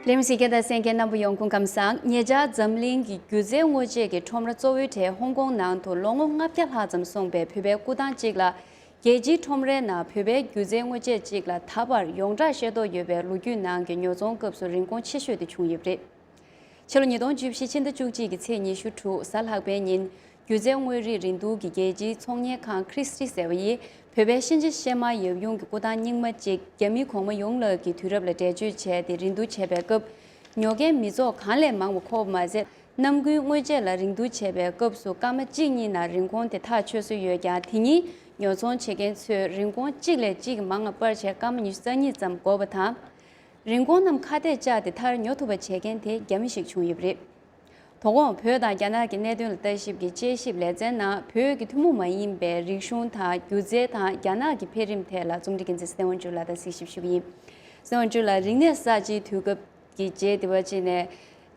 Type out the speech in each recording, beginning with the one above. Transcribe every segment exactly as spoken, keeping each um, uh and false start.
ལེ་མི་སི་སྐད་དང་གསན་མཁན་རྣམ་པ་ཡོངས་ཁོང་ཁམས་བཟང་། ཉེ་ཆར་འཛམ་གླིང་གི་སྒྱུ་རྩལ་དངོས་ཆས་ཀྱི་ཁྲོམ་ར་གཙོ་བོའི་གྲས་ཧོང་ཀོང་ནང་དུ་ལོ་ངོ་ལྔ་བརྒྱ་ལྷག་ཙམ་སོང་པའི་བོད་པའི་སྐུ་ཐང་གཅིག་ལ། རྒྱལ་སྤྱིའི་ཁྲོམ་རའི་ནང་བོད་པའི་སྒྱུ་རྩལ་དངོས་ཆས་གཅིག་ལ་ད་བར་ཡོངས་གྲགས་ཤེས་རྟོགས་ཡོད་པའི་ལོ་རྒྱུས་ནང་གི་ཉོ་ཚོང་སྐབས་སུ་རིན་གོང་ཆེ་ཤོས་དེ་བྱུང་ཡོད་པ་རེད། ཕྱི་ལོ་ཉིས་སྟོང་བཅུ་བཞི་ཕྱི་ཟླ་བཅུ་གཅིག་གི་ཚེས་ཉི་ཤུ་དྲུག་གཟའ་ལྷག་པའི་ཉིན། སྒྱུ་རྩལ་དངོས་རིགས་རིན་བསྡུར་གྱི་རྒྱལ་སྤྱིའི་ཚོང་གཉེར་ཁང་ཁྲི་སི་ཊི་ཟེར་བ་ཡིས་བོད་པའི་གཤིན་རྗེ་གཤེད་མ་ཡབ་ཡུམ་གྱི་སྐུ་ཐང་རྙིང་མ་གཅིག་རྒྱ་མི་གོང་མ་ཡོངས་ལགས་ཀྱི་དུས་རབས་ལ་འགྲེལ་བརྗོད་བྱས་ཏེ་རིན་བསྡུར་བྱས་པའི་སྐབས། ཉོ་མཁན་མི་ཚོགས་གང་ལས་མང་བ་འཁོར་བ་མ་ཟད། ནམ་རྒྱུན་དངོས་ཆས་ལ་རིན་བསྡུར་བྱས་པའི་སྐབས་སུ་སྐར་མ་གཅིག་གཉིས་ནང་རིན་གོང་དེ་ཐག་ཆོད་སྲོལ་ཡོད་ཀྱང་། དེ་ཉིན་ཉོ་ཚོང་བྱེད་མཁན་ཚོས་རིན་གོང་གཅིག་ལས་གཅིག་མང་བ་སྤར་བྱས་སྐར་མ་ཉི་ཤུ་རྩ་གཉིས་ཙམ་འགོར་བ་དང་། རིན་གོང་རྣམས་ཁ་གཏད་བཅག་སྟེ་མཐར་ཉོ་ཐུབ་པ་བྱེད་མཁན་དེ་རྒྱ་མི་ཞིག་བྱུང་ཡོད་པ་རེད། དོ་དགོང་བོད་དང་རྒྱ་ནག་གི་གནད་དོན་ལ་ལྟ་ཞིབ་ཀྱི་དཔྱད་ཞིབ་ལེ་ཚན་ནང་བོད་ཀྱི་ཐུན་མོང་མ་ཡིན་པའི་རིག་གཞུང་དང་སྒྱུ་རྩལ་དང་རྒྱ་ནག་གི་འཕེལ་རིམ་ཐད་ལ་རྩོམ་སྒྲིག་འགན་འཛིན་སྲིད་དབང་ཕྱུག་ལགས་དང་གཟིགས་ཞིབ་ཞུ་གི་ཡིན། སྲིད་དབང་ཕྱུག་ལགས། རིག་གནས་གསར་བརྗེའི་དུས་སྐབས་ཀྱི་རྗེས་དེ་བ་ཅིག་ནས།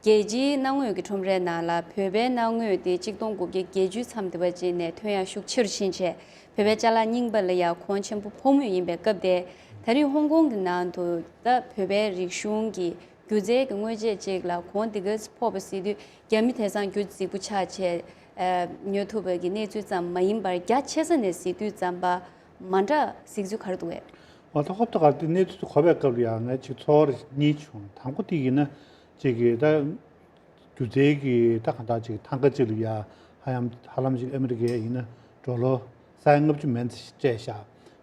རྒྱལ་སྤྱིའི་གནའ་དངོས་ཀྱི་ཁྲོམ་རའི་ནང་ལ་བོད་པའི་གནའ་དངོས་དེ་གཅིག་སྟོང་དགུ་བརྒྱ་བརྒྱད་ཅུ་མཚམས་དེ་བ་ཅིག་ནས་ཐོན་ཡག་ཤུགས་ཆེ་རུ་ཕྱིན་བྱས། བོད་པའི་ཅ་ལག་རྙིང་པ་ལ་ཡང་གོང་ཆེན་པོ་ཕོག་མུས་ཡིན་པའི་སྐབས་དེ། ད་རེས་ཧོང་ཀོང་གི་ནང་དུ་ད་བོད་པའི་རིག་གཞུང་གི་སྒྱུ་རྩལ་གྱི་དངོས་ཆས་ཅིག་ལ་གོང་དེ་ག་ཙམ་ཕོག་པ་ཟེར་དུས། རྒྱ་མི་དེང་སང་སྒྱུ་རྩལ་རྫིག་པོ་ཆགས་བྱས། ཨ། ཉོ་ཐུབ་པའི་གི་གནས་ཚུལ་ཙམ་མ་ཡིན་པར། རྒྱ་ཆེ་ས་ནས་གཟིགས་དུས་ཙམ་པ་མ་འདྲ་གཟིགས་ཚུལ་ག་རེ་འདུག་གས། འོ་ད་ཧོབ་ཏེ་ག་དེ་གནས་ཚུལ་དེ་གོ་བའི་སྐབས་ལ་ཡང་ངས་ཅིག་ཚོར་བ་གཉིས་བྱུང་། དང་པོ་དེ་ཡིན་ན་ཅིག་གི་ད་སྒྱུ་རྩལ་གྱི་ད་གང་ལྟར་ཅིག་ཐང་ག་ཅིག་ལ་ཡ་ཧ་ཡང་ཧ་ལམ་ཅིག་ཨ་མི་རི་ཀའི་ཡིན་ན་ཌོ་ལར་ས་ཡ་ལྔ་བཅུ་མན་ཙམ་ཞིག་སྤྲད་ཤག་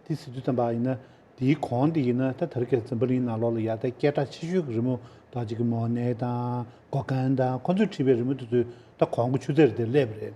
དེ་ཟེར་དུས་ཙམ་པ་ཡིན་ན། དེའི་གོང་དེ་ཡིན་ན་ད་དེ་རིང་ཁ་སང་འཛམ་བུ་གླིང་ནང་ལོགས་ལ་ཡ་ད་སྐད་གྲགས་ཆེ་ཤོས་ཀྱི་རི་མོ་ད་ཅིག་གི་མོ་ནེ་དང་གོ་གན་དང་ཁོ་ཚོས་བྲིས་པའི་རི་མོ་དེ་ཚོའི་ད་གོང་གི་ཆུ་ཚད་རེད། དེ་སླེབས་པ་རེད།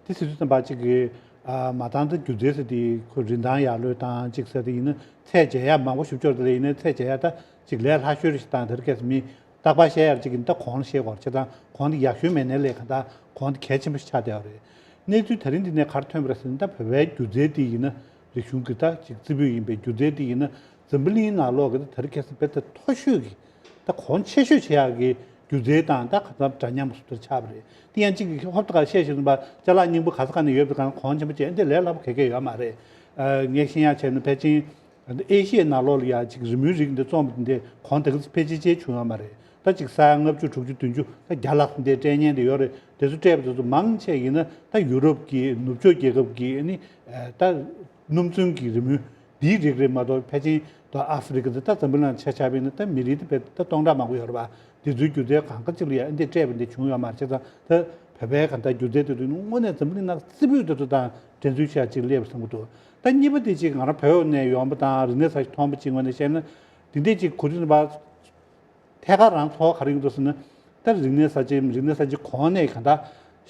དེ་ཟེར་དུས་ཙམ་པ་ཅིག་གི་ཨ་མ་དང་ད་སྒྱུ་རྩལ་ཟེར་དེ་ཁོ་རིན་ཐང་ཡར་ལོས་དང་ཅིག་ཟེར་དེ་ཡིན་ན་ཚད་འཇལ་ཡག་མང་པོ་ཞིབ་ཕྱོགས་དེ་ལ་ཡིན་ན་ཚད་འཇལ་ཡག་ད་ཅིག་ལས་སླ་ཤོས་རེད་ཞིག་དང་། དེ་རིང་ཁ་སང་མི་རྟག་པར་བཤད་ཡག་ཅིག་ཡིན་ད་གོང་ལ་བཤད་དགོས་རེད། བྱས་ཙང་གོང་དེ་ཡག་ཤོས་མེད་ནའི་ལས་གང་ལྟར་གོང་དེ་གལ་ཆེན་པོ་ཞིག་ཆགས་བསྡད་པ་རེད། གནས་ཚུལ་ད་རིང་འདི་ནས་ག་རེ་ཐོན་པ་རེད་ཟེར་ན། ད་བོད་པའི་སྒྱུ་རྩལ་འདི་ཡིན་ན་རིག་གཞུང་གི་ད་ཅིག་རྩེ་ཕུད་ཡིན་པའི་སྒྱུ་རྩལ་འདི་ཡིན་ན་འཛམ་བུ་གླིང་ནང་ལོགས་ཀྱི་ད་དེ་རིང་ཁ་སང་དཔེ་ད་མཐོ་ཤོས་ཀྱི་ད་གོང་ཆེ་ཤོས་ཆེ་ཡག་གི་སྒྱུ་རྩལ་དང་ད་ག་ཚང་འདྲ་མཉམ་པོ་སུ་ལྟར་ཆགས་པ་རེད། དེ་ཡང་ཅིག་གི་ཧོབ་ཏེ་ག་བཤད་ཤེས་ཟིན་པ་ཅ་ལག་རྙིང་པ་ག་ས་ག་ནས་ཡོད་པའི་གང་གོང་ཆེན་པོ་བྱས་འདི་ལས་སླ་པོ་ག་གེ་ཡོད་མ་རེད། ཨ་ངས་ཤེས་ཡག་བྱས་ན་ཕལ་ཆེར་ཨེ་ཤི་ཡའི་ནང་ལོགས་ལ་ཡ་ཅིག་རི་མོའི་རིགས་འདི་རྩོམ་པ་འདི་གོང་དེ་ག་ཚོད་ཕལ་ཆེར་ཆེར་བྱུང་ཡོད་མ་རེད། ད་ཅིག་ས་ཡ་ལྔ་བཅུ་དྲུག་ཅུ་བདུན་ཅུ་ད་བརྒྱ་ལྷག་ཙམ་དེ་སྤྲད་མཁན་དེ་ཡོད་རེད། དེ་ཚོ་སྤྲད་པ་དེ་ཚོ་མང་ཆེ་ཡིན་ན་ད་ཡུ་རོབ་ཀྱི་ནུབ་ཕྱོགས་རྒྱལ་ཁབ་ཀྱི་ཨ་ནི་ད་སྣུམ་ཚོན་གྱི་རི་མོ་འདིའི་རིགས་རེད་མ་གཏོགས། ཕལ་ཆེར་ད་ཨ་ཧྥེ་རི་ཀ་དེ་ད་འཛམ་བུ་གླིང་ཆ་བཞག་པ་ཡིན་ན་ད་མི་རིགས་དེ་དཔེ་ད་སྟོང་ཕྲག་མང་པོ་ཡོད་རེད་པ། དེ་ཚོའི་སྒྱུ་རྩལ་གང་ག་ཅིག་ལ་ཡ་ཨ་འདི་སྤྲད་པ་འདི་བྱུང་ཡོད་མ་རེད། བྱས་ཙང་ད་བོད་པའི་གང་ལྟར་སྒྱུ་རྩལ་དེ་ཚོ་དངོས་གནས་འཛམ་བུ་གླིང་ནང་རྩེ་ཕུད་དེ་ཚོ་དང་འགྲན་རྩོད་བྱེད་ཡག་ཅིག་སླེབས་བསམ་གྱི་འདུག་ད་གཉིས་པ་དེ་ཅིག་ང་རང་བོད་ནས་ཡོང་པ་དང་རིག་གནས་གསར་ཞིག་མཐོང་པ་ཅིག་ངོས་ནས་བཤད་ན། འདི་འདྲས་ཅིག་གོ་དུས་ཙམ་པ་ཐད་ཀར་རང་ཚོར་བ་ག་རེ་ཡོང་འདུག་ཟེར་ན། ད་རིག་གནས་གསར་བརྗེ་རིག་གནས་གསར་བརྗེ་གོང་ནས་གང་ལྟར་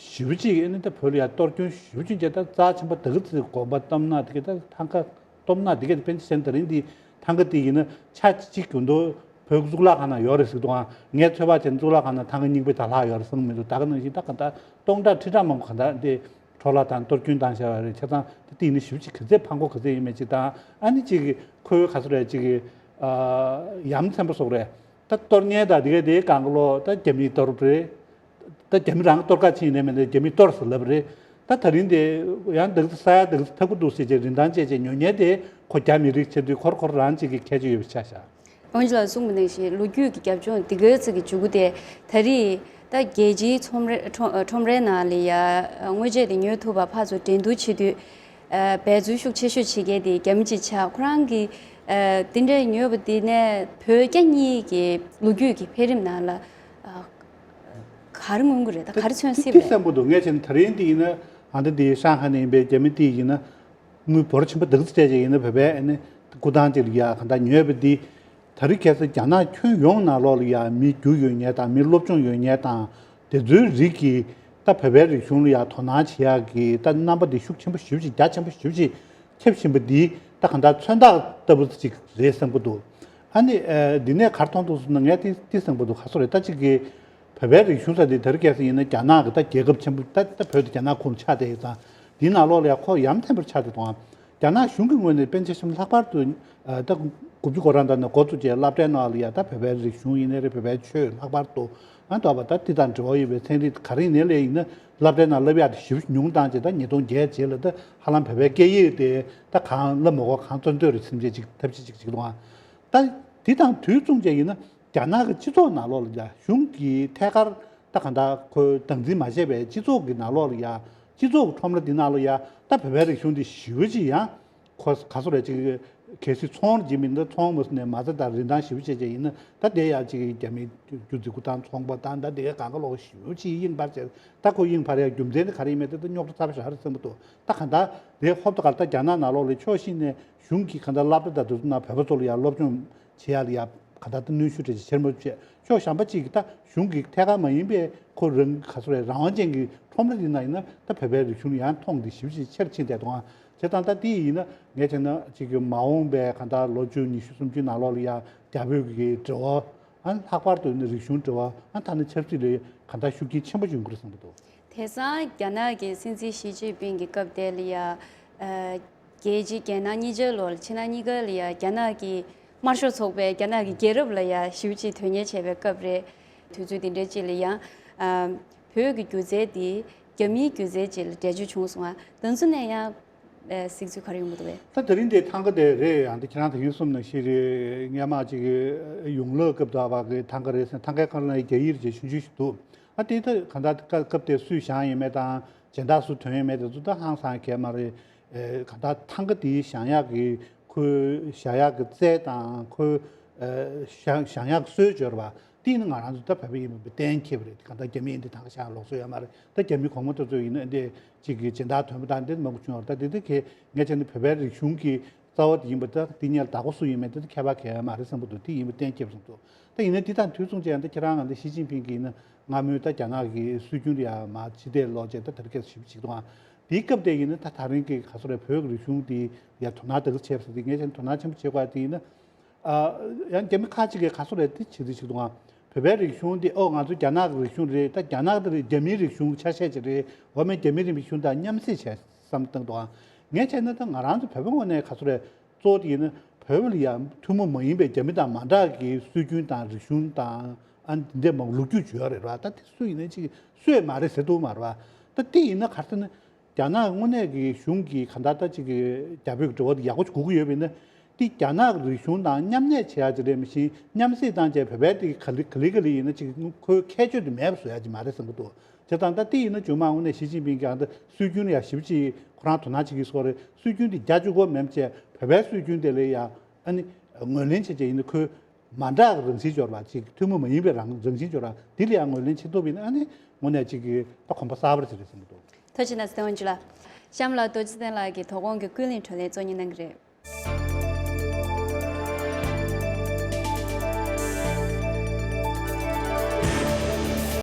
ཞེ་པོ་ཅིག་ཨ་ནི་ད་བོད་ལ་ཡ་གཏོར་སྐྱོན་ཞེ་པོ་ཅིག་བྱས། ད་རྩ་ཆེན་པོ་ད་ག་ཚོད་དགོན་པ་བཏབ་ན་དེ་ག་ད་ཐང་ག་སྟོབས་ན་དེ་ག་དཔེར་ན་ཆ་བཞག་ན་ད་རིང་འདི་ཐང་ག་དེ་ཡིན་ན་ཆ་གཅིག་གྱོན་དོ་བོད་གཙུག་ལག་ཁང་ནང་ཡོད་རེད་ཟེར་གྱི་འདུག་ཨང་། ངས་ཚོད་དཔག་བྱས་ན་གཙུག་ལག་ཁང་ནང་ཐང་ག་རྙིང་པའི་དར་ལྷག་ཡོད་རེད་བསམ་གྱི་མི་འདུག་ད་ག་ནང་བཞིན་ད་ག་ད་སྟོང་ཕྲག་ཁྲི་ཕྲག་མང་པོ་ག་ད་འདི་འཕྲོ་བརླག་དང་གཏོར་སྐྱོན་བཏང་བཞག་ཡོད་རེད། བྱས་ཙང་ད་དེ་ཡིན་ན་ཞེ་པོ་ཅིག་ག་ཚད་ཕངས་སྒོ་ག་ཚད་ཡོད་མེད་ཅིག་དང་། ཨ་ནི་ཅིག་གི་ཁོའི་ག་ཚོད་རེད། ཅིག་གི་ཡ་མཚན་པོ་སོགས་རེད། ད་གཏོར་མཁན་དང་དེ་ག་དེའི་སྒང་ག་ལོ་ད་རྒྱ་མིས་གཏོར་བ་རེད། ད་རྒྱ་མི་རང་གཏོར་ག་ཕྱིན་ནས་མེད་ནས་རྒྱ་མིས་གཏོར་ཟེར་ལབ་རེད། ད་ད་རིང་དེ་ཡང་འདི་ས་ཡ་འདི་ཐབས་ཀྱི་འདུག་ཟེར་བྱས་རིན་ཐང་བཅད་བྱས་ཉོ་མཁན་དེ་ཁོ་རྒྱ་མི་རིགས་ཆགས་དུས་ཁོར་ཁོ་རང་གཅིག་གི་ཁྱད་ཆོས་ཡོད་པ་ཆགས་ཤག། ཨོན་ཇི་ལགས་གསུངས་པ་ནང་བཞིན་ལོ་རྒྱུས་ཀྱི་རྒྱབ་ལྗོངས་འདི་གའི་ཚིག་གི་མཇུག་གུ་དེ་ད་རེས་ད་རྒྱལ་སྤྱིའི་ཁྲོམ་ར་ཁྲོམ་ཁྲོམ་རའི་ནང་ལ་ཡ་དངོས་ཆས་དེ་ཉོ་ཐུབ་པ་ཕར་ཚུར་འགྲན་བསྡུར་བྱེད་དུས། ཨ་འབད་རྩོལ་ཤུགས་ཆེ་ཤོས་བྱེད་མཁན་དེ་རྒྱ་མི་གཅིག་ཆགས། ཁོ་རང་གིས་ཨ་དེ་འདྲའི་ཉོས་པ་དེ་ནས་བོད་རྒྱ་གཉིས་ཀྱི་ལོ་རྒྱུས་ཀྱི་འཕེལ་རིམ་ནང་ལ་ཨ་ག་རེ་མངོན་གྱི་རེད། ད་ག་རེ་མཚོན་སྲིད་པ་རེད། ཏི་སེམས་པོ་འདུག་ངས་བྱས་ན་ད་རིང་འདི་ཡིན་ན་ཨ་འདི་འདི་ཧྲང་ཧའེ་ནས་ཡིན་པའི་རྒྱ་མི་དེ་ཡིན་ན་དངུལ་འབོར་ཆེན་པོ་འདུག་ཙམ་སྤྲད་ཅིག་ཡིན་ན་བོད་པའི་ཨ་ནི་སྐུ་ཐང་ཅིག་ལ་ཡ་གང་ལྟར་ཉོས་པ་འདི། ད་རེས་ཁ་སང་རྒྱ་ནག་ཁྱོན་ཡོངས་ནང་ལོགས་ལ་ཡ་མི་རྒྱུས་ཡོད་མཁན་དང་མི་སློབ་སྦྱོང་ཡོད་མཁན་དང་དེ་ཚོའི་རིགས་ཀྱིས་ད་བོད་པའི་རིག་གཞུང་ལ་ཡ་དོ་སྣང་བྱེད་ཡག་གི་ད་རྣམ་པ་འདི་ཤུགས་ཆེན་པོ་ཞེ་པོ་ཅིག་རྒྱ་ཆེན་པོ་ཞེ་པོ་ཅིག་ཁྱབ་བཞིན་པ་འདི་ད་གང་ལྟར་མཚོན་རྟགས་ལྟ་བུ་ཅིག་རེད་བསམ་གྱི་འདུག་ཨ་ནི་ཨ་འདི་ནས་ག་རེ་མཐོང་འདུག་ཟེར་ན་ངས་ཏི་ཏི་བསམ་གྱི་འདུག་ག་ཚོད་རེད། ད་ཅིག་གི་བོད་པའི་རིག་གཞུང་ཟེར་དེ་དེ་རིང་ཁ་སང་ཡིན་ན་རྒྱ་ནག་གི་ད་རྒྱལ་ཁབ་ཆེན་པོ་ད་ད་བོད་དེ་རྒྱ་ནག་ཁོངས་ཆགས་བསྡད་ཡོད་ཙང་འདིའི་ནང་ལོགས་ལ་ཡ་ཁོ་ཡ་མཚན་པར་ཆགས་བསྡད་འདུག་ཨང་། རྒྱ་ནག་གཞུང་གི་ངོས་ནས་དཔེར་ན་ཆ་བཞག་ན་ལྷག་པར་དུ་ཨ་ད་དགུ་བཅུ་གོ་གྲངས་དང་ནས་འགོ་བཙུགས་བྱས་སློབ་གྲྭའི་ནང་ལ་ཡ་ད་བོད་པའི་རིག་གཞུང་ཡིན་ནའི་རེད། བོད་པའི་ཆོས་ལྷག་པར་དུ་ཨ་འདྲ་བ་ད་འདི་དང་འབྲེལ་བ་ཡོད་པའི་ཚན་རིག་ག་རེ་ཡིན་ནའི་ལས་ཡིན་ན་སློབ་གྲྭའི་ནང་བསླབ་ཡག་དེ་ཞེ་པོ་ཉུང་བཏང་བྱས། ད་ཉིས་སྟོང་བརྒྱད་རྗེས་ལ་ད་ཧ་ལམ་བོད་པའི་སྐད་ཡིག་དེ་ད་གང་བསླབ་མ་དགོས། གང་བཙོན་འདོད་རེད་སེམས་ཅན་ཅིག་ཐབས་ཤེས་ཅིག་བྱེད་ཀྱི་འདུག་ཨང་། ད་འདི་དང་དུས་མཚུངས་བྱས་ཡིན་ན། རྒྱ་ནག་གི་སྤྱི་ཚོགས་ནང་ལོགས་ལ་ཡ་གཞུང་གི་ཐད་ཀར་ད་གང་ལྟར་ཁོའི་སྟངས་འཛིན་མ་བྱས་པའི་སྤྱི་ཚོགས་ཀྱི་ནང་ལོགས་ལ་ཡ་སྤྱི་ཚོགས་ཀྱི་ཁྲོམ་ར་འདི་ནང་ལ་ཡ་ད་བོད་པའི་རིག་གཞུང་འདི་ཞེ་པོ་ཅིག་ཡང་ཁོ་ག་སོ་རེད་ཅིག་གལ་སྲིད་ཚོང་རྒྱག་མི་འདི་ཚོང་མ་ཟིན་ནས་མ་རྩ་དང་རིན་ཐང་ཞེ་པོ་ཅིག་བྱས་ཡིན་ན་ད་དེ་ཡ་ཅིག་རྒྱ་མི་རྒྱུ་འཛིན་ཁུ་དང་ཚོང་པ་དང་ད་དེ་གང་ག་ལོག་ཞེ་པོ་ཅིག་དབྱིངས་འཕར་བྱས་ད་ཁོ་དབྱིངས་འཕར་ཡ་རྒྱུ་མཚན་དེ་ག་རེ་ཡིན་མེད་དེ་ད་རྙོག་དྲ་ཚ་པོ་ཞིག་རེད་བསམ་གི་འདུག་ད་གང་ལྟར་དེ་ཧོབ་ཏེ་ག་ལ་ད་རྒྱ་ནག་ནང་ལོགས་ལ་ཕྱོགས་གཞན་ནས་གཞུང་གིས་གང་ལྟར་སློབ་གྲྭ་དང་དེ་ཚོ་ནང་བོད་པ་ཚོ་ལ་ཡ་སློབ་སྦྱོང་བྱེད་ཡ་ལ་ཡ་ག་ད་ལྟ་གནོན་ཤུགས་གྲ་ཞིག་ཆེར་མ་བྱས། ཕྱོགས་གཞན་པ་གཅིག་གིས་ད་གཞུང་གི་ཐད་ཀར་མ་ཡིན་པའི་ཁོ་རང་ག་ཚོད་རེད་རང་དབང་ཅན་གྱི་ཁྲོམ་ར་འདི་ན་ཡིན་ན་ད་བོད་པའི་རིག་གཞུང་ཡང་མཐོང་འདི་ཞིབ་ཞིབ་ཆེར་ཕྱིན་བསྡད་འདུག་ཨང་། བྱས་ཙང་ད་དེ་ཡིན་ན་ངས་བྱས་ན་གཅིག་གི་མ་འོངས་པའི་གང་ལྟར་ལོ་བཅུ་ཉི་ཤུ་སུམ་ཅུའི་ནང་ལོགས་ལ་ཡང་རྒྱ་བོད་ཀྱི་འབྲེལ་བ་ཨང་ལྷག་པར་དུ་ཡིན་ན་རིག་གཞུང་འབྲེལ་བ་ཨང་ཐ་ན་ཆབ་སྲིད་ལ་གང་ལྟར་ཤུགས་རྐྱེན་ཆེན་པོ་ཡོང་གི་རེད་བསམ་གྱི་འདུག་དེང་སང་རྒྱ་ནག་གི་སྲིད་འཛིན་ཞི་ཅིན་ཕིང་གི་སྐབས་དེ་ལ་ཡ། རྒྱལ་སྤྱི་རྒྱལ་ནང་གཉིས་ཆར་ལོར་ཕྱི་ནང་གཉིས་ཀ་ལ་ཡ་རྒྱ་ནག་གི་དམར་ཤོག་ཚོགས་པའི་རྒྱ་ནག་གི་རྒྱལ་རབས་ལ་ཡ་ཞེ་པོ་ཅིག་དོན་གཉེར་བྱས་པའི་སྐབས་རེད། དུས་ཚོད་དེ་འདྲའི་ཅིག་ལ་ཡང་བོད་ཀྱི་སྒྱུ་རྩལ་དེ་རྒྱ་མིའི་སྒྱུ་རྩལ་ཅིག་ལ་འགྲེལ་བརྗོད་བྱུང་སོང་ང་། དེ་ཚོ་ནས་ཡང་གཟིགས་ཚུལ་ག་རེ་ཡོང་གི་འདུག་བས། ད་དེ་རིང་དེ་ཐང་ག་དེ་རེད་ཡང་དེ་ཁྱེད་རང་ད་གིན་གསུངས་ནང་བཞིན་རེད། སྔོན་མ་ཅིག་ཡོང་ལོ་སྐབས་དུ་བ་གི་ཐང་ག་རེད་ཟེར་ཐང་གའི་ཁ་ལ་རྒྱ་ཡིག་རེ་ཆུང་ཆུང་ཞིག་འདུག་ཨ་དེ་ད་ག་ད་སྐབས་དེ་སུས་བཞེངས་ཡོད་མེད་དང་། སྦྱིན་བདག་སུ་ཐོན་ཡོད་མེད་དེ་ཚོ་ད་ཧང་སང་གས་མ་རེད། ཨེ་ག་ད་ཐང་ག་དེའི་བཞེངས་ཡག་གི་ཁོའི་བཞེངས་ཡག་གི་རྩལ་དང་ཁོའི་ཨེ་བཞེངས་བཞེངས་ཡག་གི་སྲོལ་འབྱོར་བ་དེ་ནི་ང་རང་ཚོ་ད་བོད་པ་ཡིན་པའི་གཏན་འཁེལ་བ་རེད། ག་ད་རྒྱ་མི་ཡིན་དེ་ཐང་ག་བཞེངས་ལོགས་སྲོལ་ཡོད་མ་རེད། ད་རྒྱ་མི་གོང་མ་དེ་ཚོ་ཡིན་ན་འདི་གཅིག་གི་སྦྱིན་བདག་ཐོན་པ་དང་འདི་མང་པོ་བྱུང་བ་རེད། ད་དེ་དེ་གས་ངས་བྱས་ན་བོད་པའི་རིག་གཞུང་གི་རྩ་བ་དེ་ཡིན་པ་ད་དེ་གཉེར་བདག་པོ་སུ་ཡིན་མིན་དེ་ད་ཁྱད་པར་གང་ཡང་མ་རེད་བསམ་གྱི་འདུག་དེ་ཡིན་པ་གཏན་འཁེལ་བསམ་འདུག་ད་ཡིན་ན་འདི་དང་དུས་མཚུངས་ཅིག་ཡང་ད་ཁྱེད་རང་ང་ད་ཞི་ཅིན་ཕིང་གིས་ཡིན་ན་སྔ་མོའི་ད་རྒྱ་ནག་གི་སྲོལ་རྒྱུན་ལ་ཡང་མ་ཕྱི་བལྟས་ལོག་བྱས་ད་དེ་རིང་ཁ་སང་ཞིབ་ཅིག་འདུག་ཨང་། དེའི་སྐབས་དེ་ཡིན་ན་ད་ད་རིང་གི་ག་ཚོད་རེད་བོད་ཀྱི་རིག་གཞུང་དེ་ཡང་དོ་སྣང་དེ་ག་བྱས་པ་དེ་ངས་བྱས་ན་དོ་སྣང་ཆེན་པོ་བྱེད་དགོས་དེ་ཡིན་ན། ཨ་ཡང་རྒྱ་མི་ཁག་ཅིག་གིས་ག་ཚོད་རེད་དེ་བྱེད་དུ་ཞིག་འདུག་ཨང་། བོད་པའི་རིག་གཞུང་དེ་ཨོ་ང་ཚོ་རྒྱ་ནག་གི་རིག་གཞུང་རེད། ད་རྒྱ་ནག་དེ་རེད་རྒྱ་མིའི་རིག་གཞུང་ཆ་ཤས་ཅིག་རེད། འོ་མའི་རྒྱ་མི་རིག་གཞུང་དང་མཉམ་བསྲེས་བྱས་བསམ་བཏང་འདུག་ཨང་། ངས་བྱས་ན་ད་ང་རང་ཚོ་བོད་པའི་ངོས་ནས་ག་ཚོད་རེད། གཙོ་བོ་དེ་ཡིན་ན་བོད་པ་ལ་ཡང་ཐུན་མོང་མ་ཡིན་པའི་རྒྱ་མི་དང་མ་འདྲ་གི་སྲོལ་རྒྱུན་དང་རིག་གཞུང་དང་ཨ་འདི་འདྲ་མང་པོ་ལོ་རྒྱུས་བརྗོད་ཡ་རེད་བ། ད་དེ་སུ་ཡིན་ན་ཅིག་སུས་མ་རེད་ཟེར་ཐུབ་མ་རེད་བ། ད་དེ་ཡིན་ན་ག་རེ་ཟེར་ན། རྒྱ་ནག་དངོས་གནས་ཀྱི་གཞུང་གིས་གང་ལྟར་ད་ཅིག་གི་རྒྱ་བོད་ཀྱི་འབྲེལ་བ་དེ་ཡག་པོ་ཞིག་དགོས་ཀྱི་ཡོད་པ་ཡིན་ན། དེ་རྒྱ་ནག་གི་རིག་གཞུང་དང་མཉམ་གནས་བྱེད་ཡག་ཅིག་རེད། མ་གཞི་མཉམ་བསྲེས་བཏང་བྱས་བོད་པའི་དེ་ག་ལེ་ག་ལེ་ག་ལེ་ཡིན་ན་ཅིག་ཁོའི་ཁྱད་ཆོས་དེ་མེད་པ་བཟོ་ཡག་ཅིག་མ་རེད་བསམ་གྱི་འདུག་བྱས་ཙང་ད་དེ་ཡིན་ན་རྗེས་མ་དངོས་གནས་ཞི་ཅིན་ཕིང་གིས་ཨ་ད་སྲོལ་རྒྱུན་ལ་ཡ་ཞིབ་ཅིག་ཁོ་རང་དོ་སྣང་བྱེད་ཀྱི་སྐོར་རེད། སྲོལ་རྒྱུན་དེ་རྒྱ་གཅིག་པོ་མེད་པ་བྱས་བོད་པའི་སྲོལ་རྒྱུན་དེ་ལ་ཡ་ཨ་ནི་ངོས་ལེན་བྱེད་ཀྱི་ཡིན་ན་ཁོས། མ་འདྲ་གི་རང་བཞིན་འབྱོར་བ་ཅིག་ཐུན་མོང་མ་ཡིན་པའི་རང་རང་བཞིན་འབྱོར་བ་འདི་ལ་ཡང་ངོས་ལེན་བྱེད་ཐུབ་པ་ཡིན་ན་ཨ་ནི་དངོས་གནས་ཅིག་གི་ད་གོམ་པ་གསར་པ་ཅིག་རེད་བསམ་གྱི་འདུག་ཐུགས་རྗེ་གནང་། ཚེ་དབང་ལགས། གཤམ་ལ་རྡོ་རྗེ་བཙན་ལགས་ཀྱིས་དོ་དགོང་གི་ཀུན་གླེང་བགྲོ་གླེང་གཙོ་གཉེར་གནང་གི་རེད།